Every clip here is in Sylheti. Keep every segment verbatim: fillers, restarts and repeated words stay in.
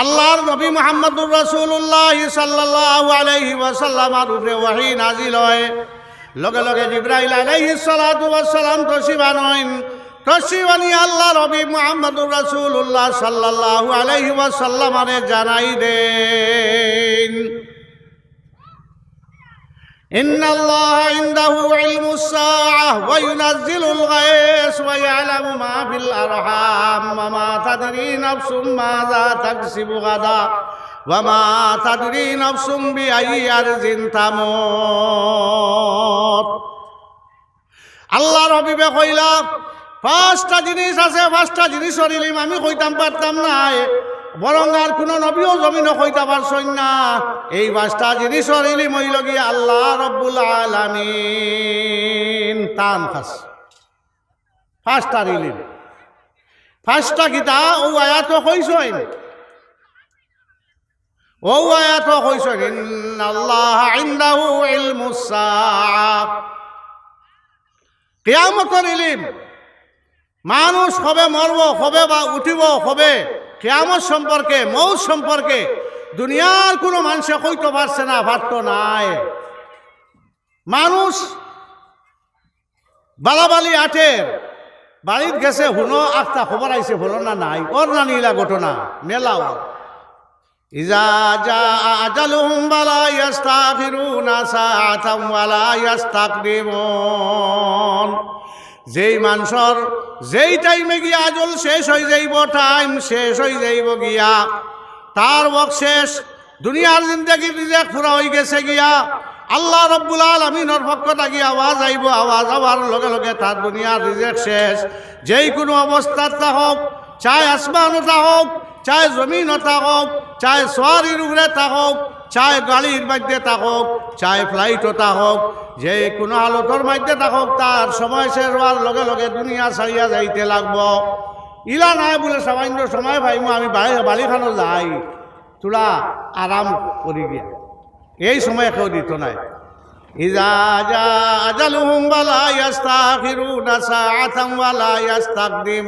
আল্লাহর নবী মুহাম্মদুর রাসূলুল্লাহ সাল্লাল্লাহু আলাইহি ওয়াসাল্লামর উপরে ওহী নাজিল হয়। লগে লগে জিব্রাইল আলাইহিস সালাতু ওয়াস সালাম তশরিফ আনইন। তশরিফ আনিয়া আল্লাহর নবী মুহাম্মদুর রাসূলুল্লাহ সাল্লাল্লাহু আলাইহি ওয়াসাল্লামরে জানাই দেইন, إن الله عنده علم الساعة وينزل الغيث ويعلم ما في الأرحام وما تدري نفس ماذا تكسب غدا وما تدري نفس بأي أرض تموت. আল্লাহর হাবিবে কইলা, পাঁচটা জিনিস আছে, পাঁচটা জিনিসর ইলিম আমি কইতাম পারতাম নায়, বরং আর কুনু নবীও জমিনো কইতা পারছইন না। এই পাঁচটা জিনিসর ইলিম অইলো গিয়া আল্লাহ রব্বুল আলামিন তান খাস। পাঁচটার ইলিম, পাঁচটা কিতা অউ আয়াতো কইছইন। অউ আয়াতো কইছইন, إن الله عنده علم الساعة। কিয়ামতর ইলিম, মানুষ কবে মরবো, কবে বা উঠিবো, কবে, কিয়ামত সম্পর্কে, মউত সম্পর্কে দুনিয়ার কুনু মানষে কইতো পারছে না, পারতো নায়। মানুষ বালাবালি আটের, বাড়িত গেছে, হুনো আখতা খবর আইছে, বলো না নাই, অর না নি ইলা ঘটনা, মেলাও। إذا جاء أجلهم فلا يستأخرون ساعة ولا يستقدمون। যেই মানষর যেই টাইমে গিয়া আজল শেষ অই যাইবো, টাইম শেষ অই যাইবো গিয়া, তার ওয়াক্ত শেষ, দুনিয়ার জিন্দেগির রিজেক পুরা অই গেছে গিয়া, আল্লাহ রব্বুল আলামিনর পক্ষ থাকি আওয়াজ আইবো, আওয়াজ আওয়ার লগে লগে তার দুনিয়ার রিজেক শেষ। যেই কুনু অবস্থাত থাকউক, চায় আসমানো থাকউক, চায় জমিনো থাকউক, চায় সোয়ারির উপরে থাকউক, চায় গাড়ির মধ্যে থাকউক, চায় ফ্লাইটো থাকউক, যেই কুনু হালতর মধ্যে থাকউক, তার সময় শেষ অওয়ার লগে লগে দুনিয়া ছাড়িয়া যাইতে লাগবো। ইলা নায় বুলে, সামান্য সময় পাইমু, আমি বাড়ি, বাড়িখানো যাই, থুড়া আরাম করি গিয়া, এই সময় কেউ দিতো নায়। إذا جاء أجلهم فلا يستأخرون ساعة ولا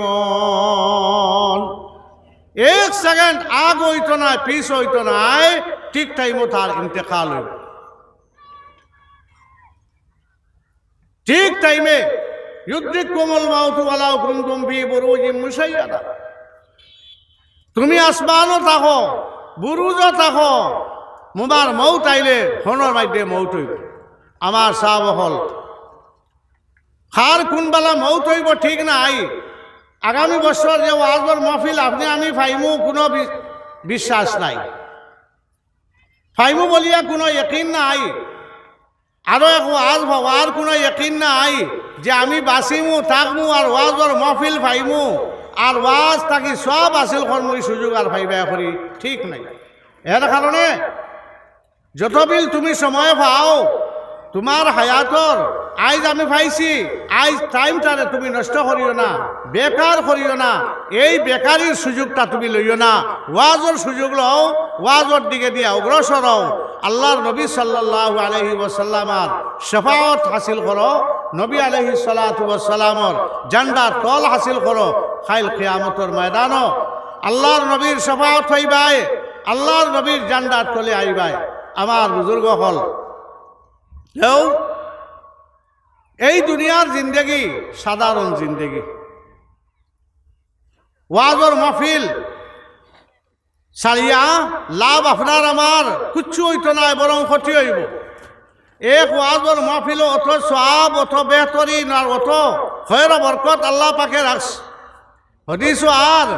يستقدمون। এক সেকেন্ড আগ অইতো নায়, পিছ অইতো নায়, ঠিক টাইমো তার ইন্তেকাল অইবো। ঠিক টাইমে, يدرككم الموت ولو كنتم في بروج مشيدة। তুমি আসমানো থাকো, বুরুজো থাকো, তুমার মউত আইলে হনর মধ্যে মউত অইবো। আমার সাব অকল, কার কুনবেলা মউত অইবো ঠিক নাই। আগামী বছর যে ওয়াজর মাহফিল আপনে আমি পাইমু কুনু বি-, বিশ্বাস নাই, পাইমু বুলিয়া কুনু ইয়াকিন নাই। আরো এক ওয়াজ পাওয়ার কুনু ইয়াকিন নাই যে আমি বাঁচিমু, থাকমু আর ওয়াজর মাহফিল পাইমু আর ওয়াজ থাকি সওয়াব হাসিল করমু, ই সুযোগ আর পাইবা করি ঠিক নাই। এর কারণে যত বিল তুমি সময় পাও, তুমার হায়াতর আইজ আমি পাইছি, আইজ টাইমটারে তুমি নষ্ট করিও না, বেকার করিও না। এই বেকারির সুযোগটা তুমি লইও না, ওয়াজর সুযোগ লও, ওয়াজর দিকে দিয়া অগ্রসর হও। আল্লাহর নবী সাল্লাল্লাহু আলাইহি ওয়াসাল্লামর শাফাআত হাসিল করো, নবী আলাইহিস সালাতু ওয়াস সালামর ঝান্ডার তল হাসিল করো। কাইল কিয়ামতর ময়দানো আল্লাহর নবীর শাফাআত পাইবায়, আল্লাহর নবীর ঝান্ডার তলে আইবায়। আমার বুজুর্গ অকল, কেউ এই দুনিয়ার জিন্দেগি সাধারণ জিন্দেগি, ওয়াজর মাহফিল ছাড়িয়া লাভ আপনার আমার কুচ্ছু অইতো নায়, বরং ক্ষতি অইবো। এক ওয়াজর মাহফিলো অত সওয়াব, অত বেহতরিন আর অত খয়র বরকত আল্লাহ পাকে রাখছে। হাদিসো আর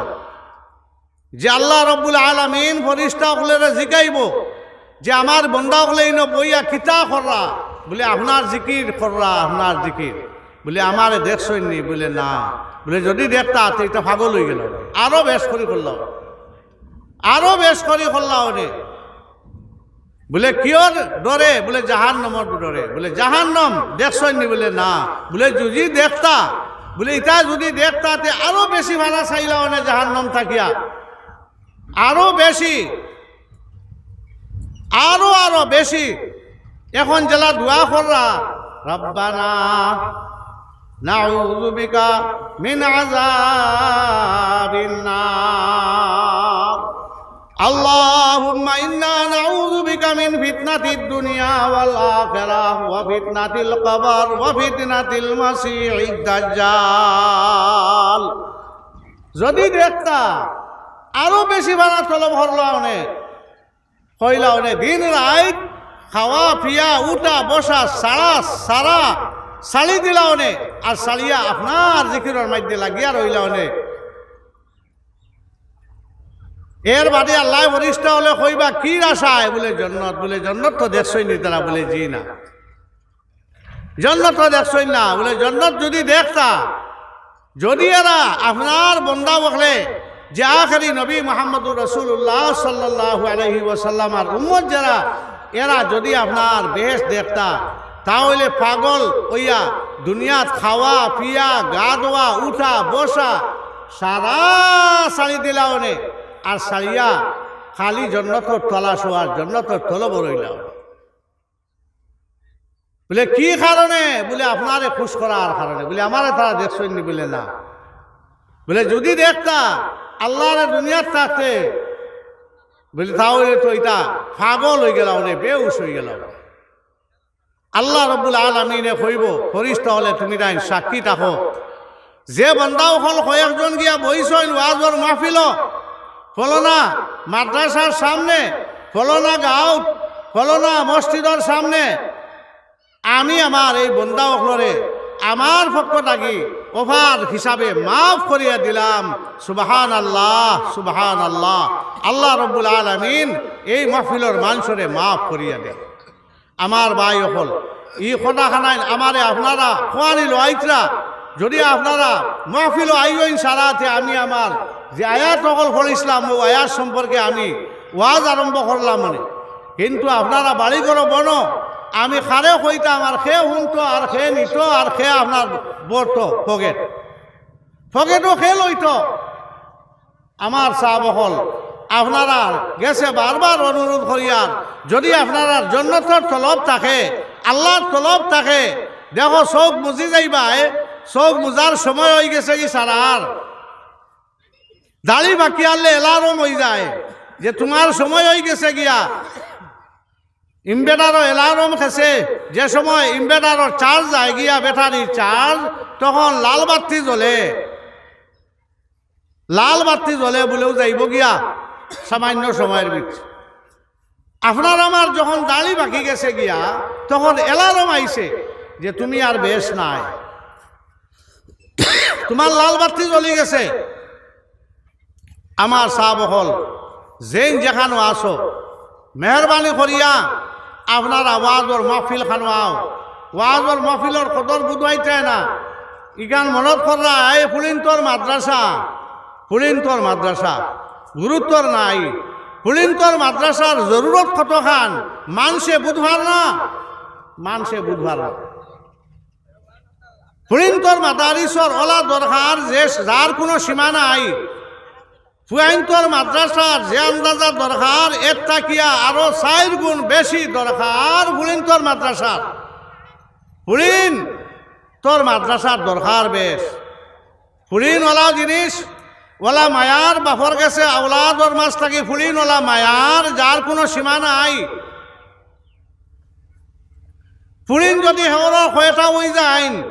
যে আল্লাহ রব্বুল আলামিন ফিরিস্তা অকলরে জিকাইবো যে আমার বন্দা অকলে ইনো বইয়া কিতা কররা, বুলে আপনার জিকির কররা, আপনার জিকির। বুলে আমারে দেখছইন নি? বুলে না। বুলে যদি দেখতা তে ইটা পাগল অইগেলো, আরো বেশ করি করলা, আরো বেশ করি করলা অনে। বুলে কিয়র ডরে? বুলে জাহান্নমর ডরে। বুলে জাহান্নম দেখছইন নি? বুলে না। বুলে যদি দেখতা, বুলে ইটা যদি দেখতা তে আরো বেশি ভালা চাইলা অনে জাহান্নম থাকিয়া, আরো বেশি, আরো আরো বেশি। এখন যেলা দোয়া কররা, রব্বানা নাউযু বিকা মিন আযাবিন নার। اللهم إنا نعوذ بك من فتنة الدنيا والآخرة وفتنة القبر وفتنة المسيح الدجال। যদি দেখতা, আরো বেশি বাড়া তলব করলা অনে, কইলা অনে, দিন রাইত খাওয়া পিয়া, উঠা বসা, সারা সারা ছাড়ি দিলা অনে, আর ছাড়িয়া আপনার জিকিরর মধ্যে লাগিয়া রইলা অনে। এর বাদে আল্লায় ফিরিস্তা অকলরে কইবা, "কির আশায়?" বুলে, "জন্নত।" বুলে, "জন্নত তো দেখছইন নি তারা?" বুলে, "জি না।" "জন্নত তো দেখছইন না?" বুলে, "জন্নত যদি দেখতা, যদি এরা আপনার বন্দা অকলে, যে আখেরি নবী মুহাম্মদুর রাসূলুল্লাহ সাল্লাল্লাহু আলাইহি ওয়াসাল্লামর উম্মত যেরা, এরা যদি আপনার বেহেশত দেখতা, তা অইলে পাগল অইয়া দুনিয়াত খাওয়া, পিয়া, গা ধোয়া, উঠা, বসা, সারা ছাড়ি দিলা অনে, আর ছাড়িয়া খালি জন্নতর তলাশ অওয়ার, জন্নতর তলব রইলা অনে।" বুলে, "কি কারণে?" বুলে, "আপনারে খুশ করার কারণে।" বুলে, "আমারে তারা দেখছইন নি?" বুলে, "না।" বুলে, "যদি দেখতা আল্লারে দুনিয়াত থাকতে," বুলে, "তা অইলে তো ইতা পাগল অইগেলা অনে, বেহুশ অইগেলা অনে।" আল্লাহ রব্বুল আলামিনে কইবো, "ফিরিস্তা অকলে তুমিতাইন সাক্ষী থাকো, যে বন্দা অকল কয়েকজন গিয়া বইছইন ওয়াজর মাহফিলো, ফলনা মাদ্রাসার সামনে, ফলনা গাঁওত, ফলনা মসজিদর সামনে, আমি আমার এই বন্দা অকলরে আমার পক্ষ থাকি অফার হিসাবে মাফ করিয়া দিলাম।" সুবহানাল্লাহ, সুবহানাল্লাহ। আল্লাহ রব্বুল আলামিন এই মাহফিলর মানষরে মাফ করিয়া দেয়। আমার ভাই অকল, ই কথাখানাইন আমারে আপনারা কওয়ানি লওয়াইতরা, যদি আপনারা মাহফিলো আইওইন সারাতে আমি আমার যে আয়াত অকল পড়ছিলাম, অউ আয়াত সম্পর্কে আমি ওয়াজ আরম্ভ করলাম অনে। কিন্তু আপনারা বাড়ি ঘরো বনো, আমি কারে কইতাম আর কে হুনতো আর কে নিতো আর কে আপনার বরতো পকেট, পকেটো কে লইতো। আমার সাব অকল, আপনারার গেছে বারবার অনুরোধ করিয়ার, যদি আপনারার জন্নতর তলব থাকে, আল্লার তলব থাকে, দেখো চউখ মুজি যাইবায়, চউখ মুজার সময় অইগেছে গি সারার। দাড়ি পাকিয়ারলে alarm অইযায় যে তুমার সময় অইগেছে গিয়া। Inverter-ও alarm খেছে, যে সময় inverter-ও charge যায় গিয়া, battery-র charge, তখন লাল বাত্তি জ্বলে। লাল বাত্তি জ্বলে বুলেউ যাইবো গিয়া সামান্য সময়র ভিতরে। আপনার আমার যখন দাড়ি পাকি গেছে গিয়া, তখন alarm আইছে যে তুমি আর বেহেশত নাই, তুমার লাল বাত্তি জ্বলি গেছে। আমার সাব অকল, যেইন যেখানো আছো, মেহেরবানি করিয়া আপনারা ওয়াজর মাহফিল খানো আও। ওয়াজর মাহফিলর কদর বুঝাইতে না। ইখান মনত কররা, এই ফুলিন্তর মাদ্রাসা, ফুলিন্তর মাদ্রাসা গুরুত্বর নাই। ফুলিন্তর মাদ্রাসার জরুরত কতখান মানষে বুঝবার না, মানষে বুঝবার না। ফুলিন্তর মাদারিসর অলা দরকার যে যার কুনু সীমা নাই। ফুয়াইন্তর মাদ্রাসার যে আন্দাজা দরকার, এর থাকিয়া আরো চাইর গুণ বেশি দরকার ফুলিন্তর মাদ্রাসার। ফুলিন্তর মাদ্রাসার দরকার বেশ। ফুলিন অলা জিনিস, অলা মায়ার, বাপর গেছে আওলাদর মাঝ থাকি ফুলিন অলা মায়ার, যার কুনু সীমা নাই। ফুলিন যদি হেওরর কয়টা অইযাইন,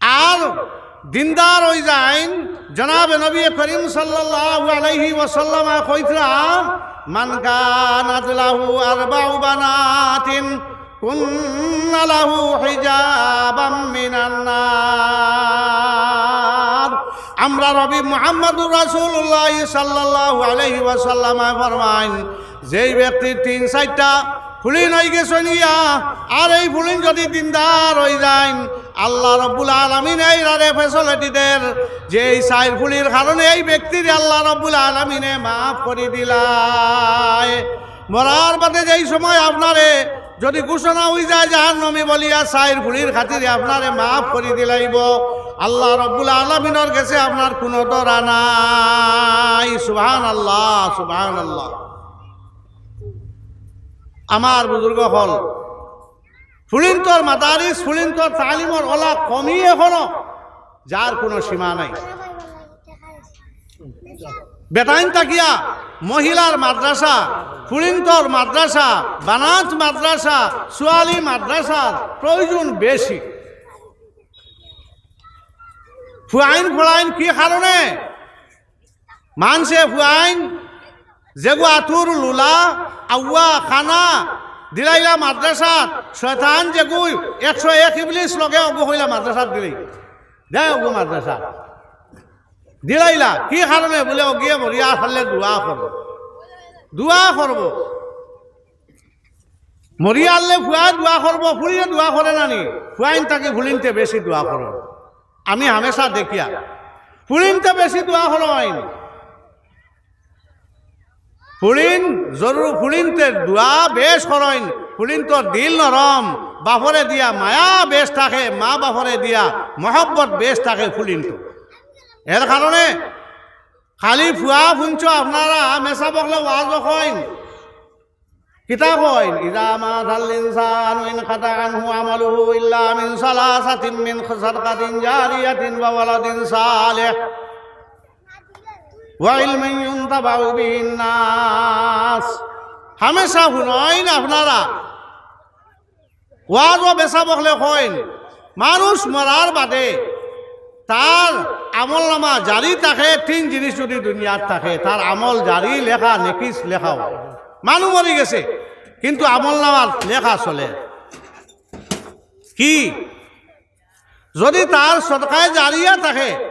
আর দিনদার অইযাইন, জনাবে নবী করিম সাল্লাল্লাহু আলাইহি ওয়াসাল্লামে কইতরা, "মান কানাত লাহু আরবাউ বানাতিন কুন্না লাহু হিজাবাম মিনান নার।" আমরার নবী মুহাম্মদুর রাসূলুল্লাহ সাল্লাল্লাহু আলাইহি ওয়াসাল্লামে ফরমাইন, যেই ব্যক্তির তিন চাইরটা ফুলিন অইগেছইন গিয়া, আর এই ফুলিন যদি দিনদার অইযাইন, আল্লাহ রব্বুল আলামিনে ইরারে facility দের যে এই চাইর ফুলির কারণে এই ব্যক্তিরে আল্লাহ রব্বুল আলামিনে মাফ করি দিলায়। মরার বাদে যেই সময় আপনারে যদি ঘোষণা অইযায় জাহান্নামী বলিয়া, চাইর ফুলির খাতিরে আপনারে মাফ করি দিলাইবো। আল্লাহ রব্বুল আলামিনর গেছে আপনার কুনু ধরা নাই। সুবহানাল্লাহ, সুবহানাল্লাহ। আমার বুজুর্গ অকল, ফুলিন্তর মাদারিস, ফুলিন্তর তালিমর অলা কমি এখনো, যার কুনু সীমা নাই। বেটাইন থাকিয়া মহিলার মাদ্রাসা, ফুরিন্তর মাদ্রাসা, বানাত মাদ্রাসা, ছোৱালী মাদ্রাসার প্রয়োজন বেশি। ফুয়াইন ফুয়াইন কি কারণে? মানষে ফুয়াইন যেগু আতুর লুলা, আউয়া, কানা, দিলাইলা মাদ্রাসাত, শয়তান যেগু একশো এক ইবলিস লগে অগু কইলা মাদ্রাসাত দিলাই। দে অগু মাদ্রাসাত। দিলাইলা, কি কারণে? বুলে, অগিয়ে মরিয়া হারলে দোয়া করবো, দোয়া করবো। মরিয়া হারলে ফুয়ায় দোয়া করবো, ফুরিয়ে দোয়া করে না নি? ফুয়াইন থাকি ফুরিন্তে বেশি দোয়া করইন। আমি হামেশা দেখিয়ার, ফুরিন্তে বেশি দোয়া করইন। ফুরিন জরুর, ফুরিন্তে দোয়া বেশ করইন। ফুরিন্তর দিল নরম, বাপরে দিয়া মায়া বেশ থাকে, মা বাপরে দিয়া মহব্বত বেশ থাকে ফুরিন্ত। এর কারণে খালি ফুয়া ফুনছো আপনারা, মেসাব অকলে ওয়াজও কইন, কিতা কইন, "ইযা মাতাল ইনসানু ইনকাতা আনহু আমালুহু ইল্লা মিন সালাসাতিন, মিন সাদকাতিন জারিয়াতিন ওয়া ওয়ালাদিন সালিহ ওয়া ইলমিন ইউনতাফাউ বিহিন নাস।" হামেশা হুনইন আপনারা, ওয়াজও মেসাব অকলে কইন, মানুষ মরার বাদে তার আমলনামা জারি থাকে, তিন জিনিস যদি দুনিয়াত থাকে, তার আমল জারি লেখা, নেকিস লেখাও। মানুষ মরি গেছে, কিন্তু আমলনামার লেখা চলে। কি? যদি তার সদকায়ে জারিয়া থাকে,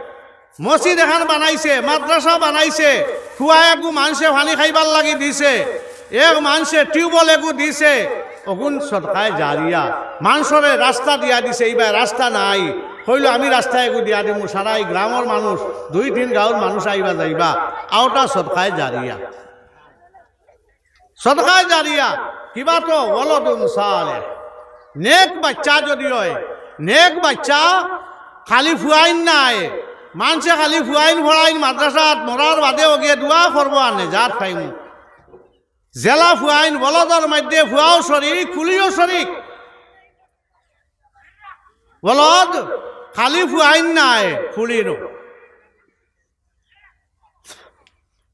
মসজিদ এখান বানাইছে, মাদ্রাসা বানাইছে, কুয়া এগু মানষে পানি খাইবার লাগি দিছে, এক মানষে টিউবওয়েল এগু দিছে, অগুন সদকায়ে জারিয়া। মানষরে রাস্তা দিয়া দিছে, ইবায় রাস্তা নাই, কইলো, "আমি রাস্তা এগু দিয়া দিমু, সারা ই গ্রামর মানুষ, দুই তিন গাঁওর মানুষ আইবা যাইবা, আওটা সদকায়ে জারিয়া।" সদকায়ে জারিয়া, কিবা তো ওয়ালাদুন সালেহ। নেক বাচ্চা যদি হয়, নেক বাচ্চা খালি ফুয়াইন নায়, মানষে খালি ফুয়াইন ফড়াইন মাদ্রাসাত, মরার বাদে অগিয়ে দোয়া করবো আর নেজাত পাইমু। যেলা ফুয়াইন, ওয়ালাদর মধ্যে ফুয়াও শরিক, ফুরিও শরিক। ওয়ালাদ খালি ফুয়াইন নায়, ফুরিরও।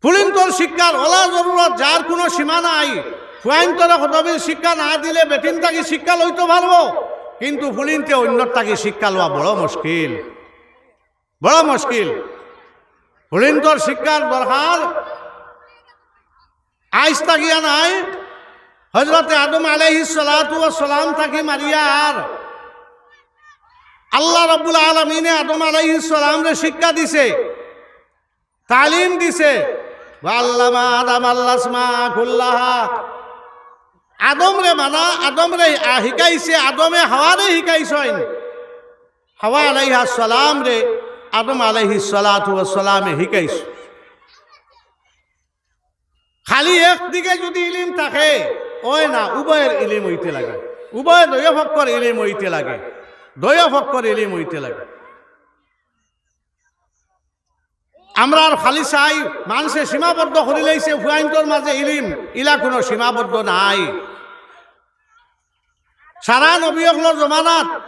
ফুরিন্তর শিক্ষার ওলা জরুরত, যার কোনো সীমা নাই। ফুয়াইন্তরে কতদিন শিক্ষা না দিলে বেটিন থাকি শিক্ষা লইতো পারবো, কিন্তু ফুরিন্তে অইন্যর থাকি শিক্ষা লওয়া বড় মুশকিল, বড় মুশকিল। ফুরিন্তর শিক্ষার দরকার আইজ থাকিয়া নায়, হজরতে আদম আলাইহিস সালাতু ওয়াস সালাম থাকি মারিয়া আর আল্লাহ রাব্বুল আলামিনে আদম আলাইহিস সালামরে শিক্ষা দিছে, তালিম দিছে। "ওয়া আল্লামা আদম আল আসমা কুল্লাহা।" আদমরে মানা, আদমরে, আ, হিকাইছে, আদমে হাওয়ারে হিকাইছইন। হাওয়া আলাইহাস সালামরে আদম আলাইহিস সালাতু ওয়াস সালামে হিকাইছে। খালি একদিকে যদি ইলিম থাকে, অয় না, উভয়ের ইলিম অইতে লাগে, উভয় দয় পক্ষর ইলিম অইতে লাগে, দয় পক্ষর ইলিম অইতে লাগে। আমরা আর খালি চাই, মানষে সীমাবদ্ধ করিলাইছে ফুয়াইন্তর মাঝে ইলিম, ইলা কোনো সীমাবদ্ধ নাই। সারা নবী অকলর জমানাত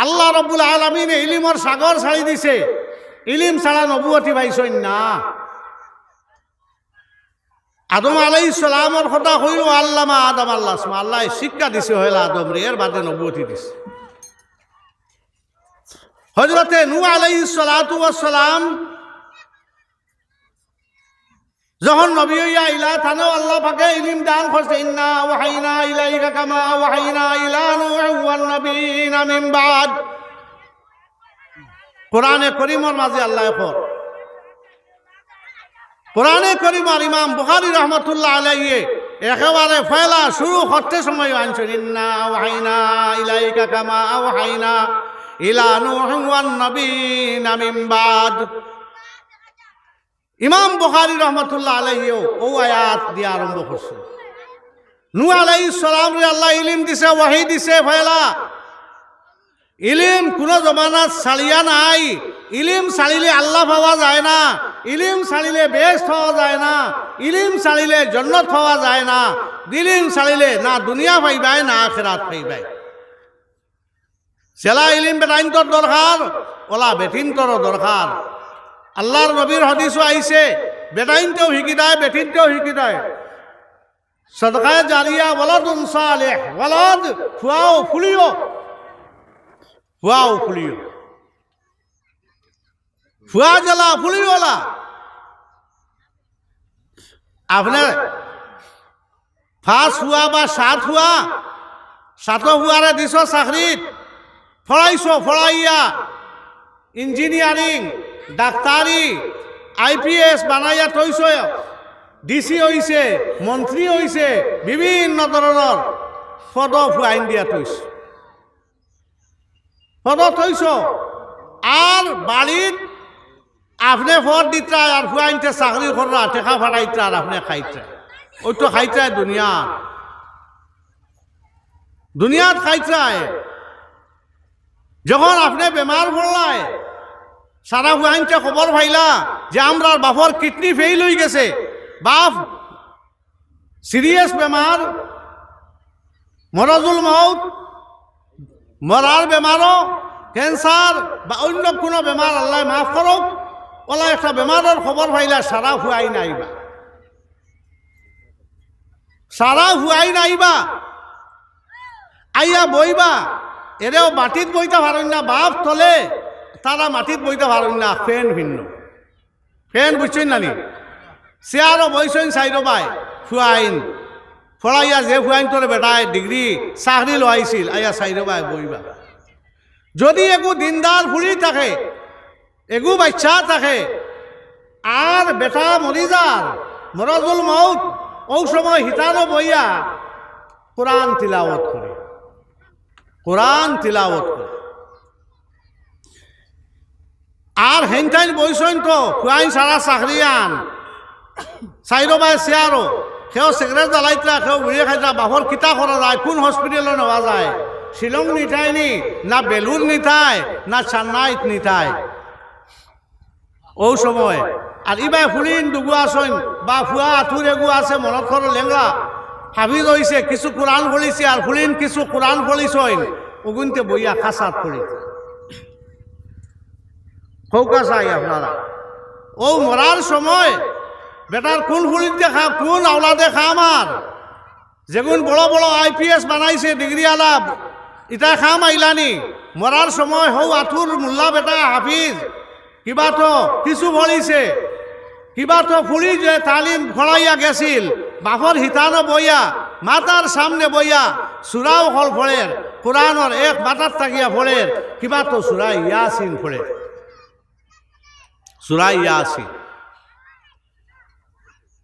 আল্লাহ রব্বুল আলামিনে ইলিমর সাগর ছাড়ি দিছে, ইলিম ছাড়া নবুয়তি পাইছইন না। আদম আলাইহিস সালামর কথা কইল, "আল্লামা আদম আল আসমা", আল্লায় শিক্ষা দিছে হইলা আদমরে, এর বাদে নবুয়তি দিছে। হযরতে নূহ আলাইহিস সালাতু ওয়াস সালাম যখন নবী অইয়া আইলা, তানেও আল্লাহ পাকে ইলিম দান করছে, "ইন্না আওহাইনা ইলাইকা কামা আওহাইনা ইলা নূহ ওয়ান নাবিয়িনা মিন বাদ।" কোরআনে করিমর মাঝে আল্লায় কর, কোরআনে করিমর ইমাম বুখারী রহমতুল্লাহ আলাইহি একেবারে পয়লা শুরু করতে সময় আনছইন, "ইন্না আওহাইনা ইলাইকা কামা আওহাইনা ইলা নূহ ওয়ান নাবিয়িনা মিন বাদ।" ইমাম বুখারী রহমতুল্লাহ আলাইহিও অউ আয়াত দিয়া আরম্ভ করছে। নূহ আলাইহিস সালামরে আল্লায় ইলিম দিছে, ওহী দিছে, পয়লা। ইলিম কুনু জমানাত ছাড়িয়া নাই। ইলিম ছাড়িলে আল্লাহ পাওয়া যায় না, ইলিম ছাড়িলে বেহেশত পাওয়া যায় না, ইলিম ছাড়িলে জন্নত পাওয়া যায় না, ইলিম ছাড়িলে না দুনিয়া পাইবায় না আখিরাত পাইবায়। যেলা ইলিম বেটাইন্তর দরকার, অলা বেটিন্তরও দরকার। আল্লাহর নবীর হাদিসও আইছে, বেটাইনতেও হিকি দেয়, বেটিনতেও হিকি দেয়। সদকায়ে জারিয়া, ওয়ালাদুন সালেহ, ওয়ালাদ, ফুয়াও ফুলিও, ফুয়াও ফুলিও, ফুয়া যেলা ফুলিওলা। আপনে পাঁচ ফুয়া বা সাত ফুয়া, সাত ফুয়ারে দিছো চাকরিত, পড়াইছো, পড়াইয়া ইঞ্জিনিয়ারিং, ডাক্তারি, আইপিএস বানাইয়া থইছো, ডিসি অইছে, মন্ত্রী অইছে, বিভিন্ন ধরনর পদ ফুয়াইন দিয়া থইছো। পদ থইছো, আর বাড়িত আপনে পদ দিতরায়, আর ফুয়াইন্তে চাকরি কররা, টেকা ফাটাইতরা, আর আপনে খাইতরায়। অউ তো খাইতরায় দুনিয়াত, দুনিয়াত খাইতরায়। যখন আপনে বেমার পড়লায়, সারা ফুয়াইন্তে খবর পাইলা যে আমরার বাপর কিডনি ফেইল অইগেছে, বাপ সিরিয়াস বেমার, মরাজুল মউত, মরার বেমারও, ক্যান্সার বা অইন্য কুনু বেমার, আল্লায় মাফ করউক, অলা একটা বেমারর খবর পাইলা, সারা ফুয়াইন আইবা, সারা ফুয়াইন আইবা, আইয়া বইবা। এরেও মাটিত বইতা পারইন না, বাপ তলে, তারা মাটিত বইতা পারইন না, ফ্যান ভিন্ন। ফ্যান বুঝছইন নানি? চেয়ারও বইছইন চাইরোবায়, ফুয়াইন। পড়াইয়া যে ফুয়াইনতরে বেটায় ডিগ্রি, চাকরি লওয়াইছিল, আইয়া চাইরোবায় বইবা। যদি এগু দিনদার ফুড়ি থাকে, এগু বাইচ্চা থাকে, আর বেটা মরি যার, মরাজুল মউত, অউ সময় হিতানো বইয়া কোরআন তিলাওত করে, কোরআন তিলাওত করে। আর হেইনতাইন বইছইন তো, ফুয়াইন সারা চাকরিয়ান, চাইরোবায় চেয়ারো, কেউ সিগারেট জ্বালাইতরা, কেউ বিড়ি খাইতরা, বাপর কিতা করা যায়, কুন হসপিটালো নেওয়া যায়, শিলং নিতায় নি, না বেলুর নিতায়, না চেন্নাইত নিতায়। অউ সময় আর ইবায় ফুড়িন দুগু আছইন, বা ফুয়া আতুর এগু আছে, মনত করো লেংড়া, হাফিজ অইছে, কিছু কোরআন পড়িছে, আর ফুড়িন কিছু কোরআন পড়িছইন, অগুইন্তে বইয়া খাসাত পড়ি। কউক্কা চাই আপনারা, অউ মরার সময় বেটার কুন ফুড়িন্তে খা-, কুন আওলাদে কাম আর যেগুন বড় বড় আইপিএস বানাইছে, ডিগ্রি আলা, ইতায় কাম আইলা নি? মরার সময় হউ আতুর মোল্লা বেটা হাফিজ, কিবা তো কিছু পড়িছে, কিবা তো ফুড়ি যে তালিম পড়াইয়া গেছিল, বাপর হিতানো বইয়া, মাতার সামনে বইয়া, সূরা অকল পড়ের, কোরআনর এক মাতাত থাকিয়া পড়ের, কিবা তো সূরা ইয়াসিন পড়ের, সূরা ইয়াসিন।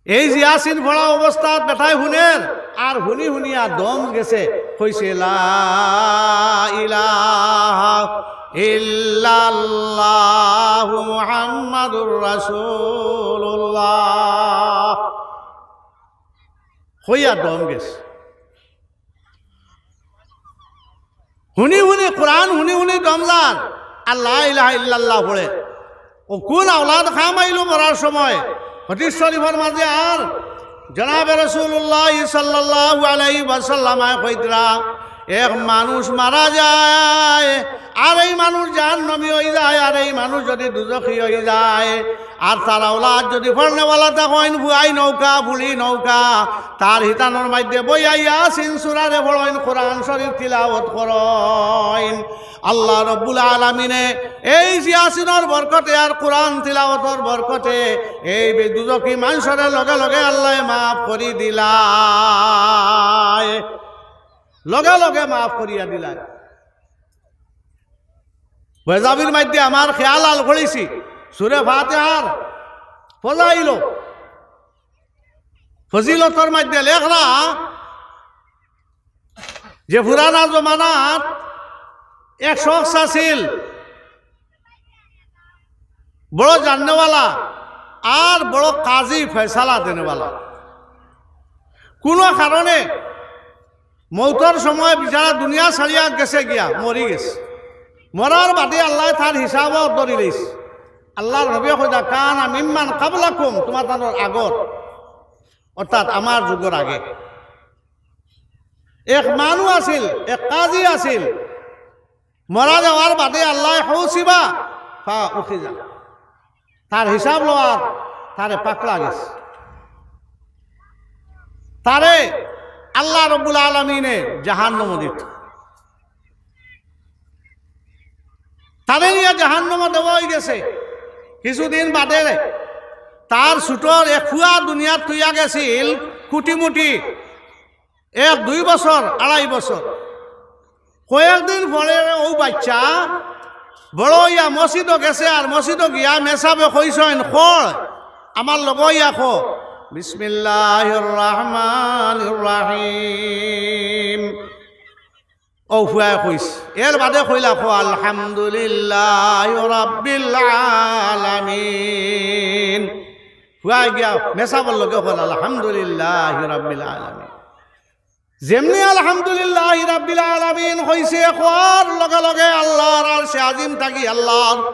এই যে ইয়াসিন পড়া অবস্থাত বেটায় হুনের, আর হুনি হুনিয়া দম গেছে, কইছে, "লা ইলাহা ইল্লাল্লাহু মুহাম্মাদুর রাসূলুল্লাহ।" কইয়া দম গেছে। হুনি হুনি কোরআন হুনি হুনি দম যার, আর লা ইলাহা ইল্লাল্লাহ পড়ে। অউ কুন আওলাদ কাম আইলো মরার সময়? হাদিস শরীফর মাঝে আর জনাবে রাসূলুল্লাহ সাল্লাল্লাহু আলাইহি ওয়াসাল্লাম কইতরা, এক মানুষ মারা যায়, আর এই মানুষ জাহান্নামী অই যায়, আর এই মানুষ যদি দুজখী অই যায়, আর তার আওলাদ যদি পড়নেওয়ালা থাকইন, ফুয়াইন অউক্কা, ফুড়িন অউক্কা, তার হিতানোর মাঝে বইয়া ইয়াসিন সূরারে পড়ইন, কোরআন শরীফ তিলাওত করইন। আল্লাহ রব্বুল আলামিনে এই ইয়াসিনর বরকতে আর কোরআন তিলাওতর বরকতে এই বে-, দুজখী মানষরে লগে লগে আল্লায় মাফ করি দিলায়, লগে লগে মাফ করিয়া দিলায়। বেজাবির মাঝে আমার খেয়াল আল করিছি, সূরা ফাতিহার ফজাইল, ফজিলতর মাঝে লেখরা যে পুরানা জমানাত এক শখস আছিল, বড় জাননেওয়ালা আর বড় কাজী ফয়সালা দেনেওয়ালা। কুনু কারণে মউতর সময় বিচারা দুনিয়া ছাড়িয়া গেছে গিয়া, মরি গেছে। মরার বাদে আল্লায় তার হিসাবও ধরি লইছে। আল্লার নবীয়ে কইতা, "কানা মিম্মান কাবলাকুম", তুমার তানর আগর, অর্থাৎ আমার যুগর আগে। এক মানুষ আছিল, এক কাজী আছিল, মরা যাওয়ার বাদে আল্লায় হৌসিবা ফা উখিজা। তার হিসাব লওয়ার তারে পাকড়া গেছে। তারে আল্লাহ রব্বুল আলামিনে জাহান্নামো দিত। তারে নিয়া জাহান্নামো দেওয়া অইগেছে। কিছুদিন বাদে তার ছুটোর এক ফুয়া দুনিয়াত থুইয়া গেছিল, কুটিমুটি এক দুই বছর, আড়াই বছর। কয়েকদিন পরে অউ বাইচ্চা বড় অইয়া মসজিদো গেছে, আর মসজিদো গিয়া মেসাবে কইছইন, "কর, আমার লগে অইয়া ক, বিসমিল্লাহির রহমানির রহিম।" অউ ফুয়ায় কইছে, এর বাদে কইলা, "ক, আলহামদুলিল্লাহি রাব্বিল আলামিন।" ফুয়ায় গিয়া মেসাবর লগে কইলা, "আলহামদুলিল্লাহি রাব্বিল আলামিন।" যেমনি আলহামদুলিল্লাহি রাব্বিল আলামিন কইছে, কওয়ার লগে লগে আল্লাহর আরশে আজিম থাকি আল্লাহর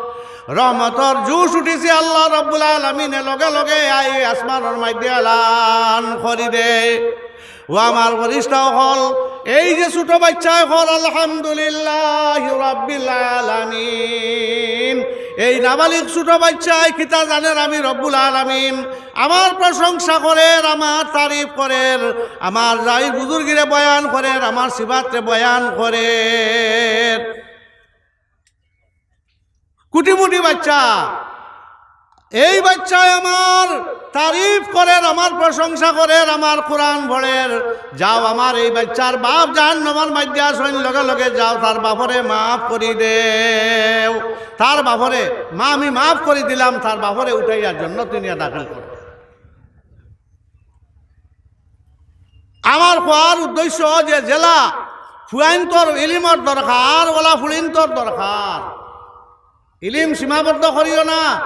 রহমতর জুশ উঠিছে। আল্লাহ রাব্বুল আলামিনে লগে লগে আই আসমানর মাঝে এলান করি দেয়, ও আমার ফিরিস্তা অকল, এই যে ছুটো বাইচ্চায় কর আলহামদুলিল্লাহি রাব্বিল আলামিন, এই নাবালিগ ছুটো বাইচ্চায় কিতা জানের আমি রব্বুল আলামিন আমার প্রশংসা করের, আমার তারিফ করের, আমার রাই বুজুর্গিরে বয়ান করের, আমার সিফাতরে বয়ান করের। কুটিমুটি বাইচ্চা, এই বাইচ্চায় আমার তারিফ করের, আমার প্রশংসা করের, আমার কোরআন পড়ের। যাও, আমার এই বাইচ্চার বাপ জাহান্নামর মাঝে আছইন, লগে লগে যাও, তার বাপরে মাফ করি দেও। তার বাপরে, মা, আমি মাফ করি দিলাম, তার বাপরে উঠাইয়া জন্নতো নিয়া দাখিল করো। আমার কওয়ার উদ্দেশ্য যে যেলা ফুয়াইন্তর ইলিমর দরকার, ওলা ফুড়িন্তর দরকার। ইলিম সীমাবদ্ধ করিও না।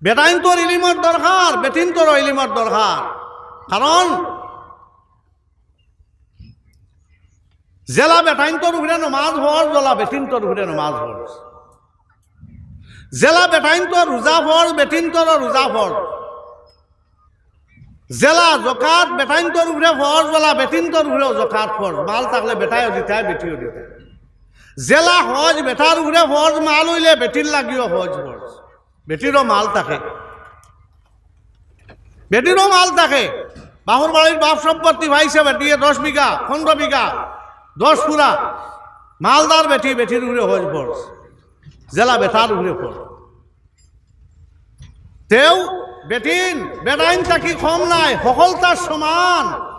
বেটাইন্তর ইলিমর দরকার, বেটিন্তরও ইলিমর দরকার। কারণ যেলা বেটাইন্তর উপরে নমাজ ফরজ, ওলা বেটিন্তর উপরে নমাজ ফরজ। যেলা বেটাইন্তর রোজা ফরজ, বেটিন্তরও রোজা ফরজ। যেলা জকাত বেটাইন্তর উপরে ফরজ, ওলা বেটিন্তর উপরেও জকাত ফরজ। মাল থাকলে বেটায়ও দিতায়, বেটিও দিতায়। যেলা হজ বেটার উপরে ফরজ, মাল অইলে বেটির লাগিও হজ ফরজ। বেটিরও মাল থাকে, বেটিরও মাল থাকে। বাপর বাড়ির বাপ সম্পত্তি পাইছে বেটিয়ে দশ বিঘা, পনরো বিঘা, দশ পুরা। মালদার বেটি, বেটির উপরে হজ ফরজ, যেলা বেটার উপরে ফরজ। তেউ বেটিন বেটাইন থাকি কম নায়, হকলতা সমান।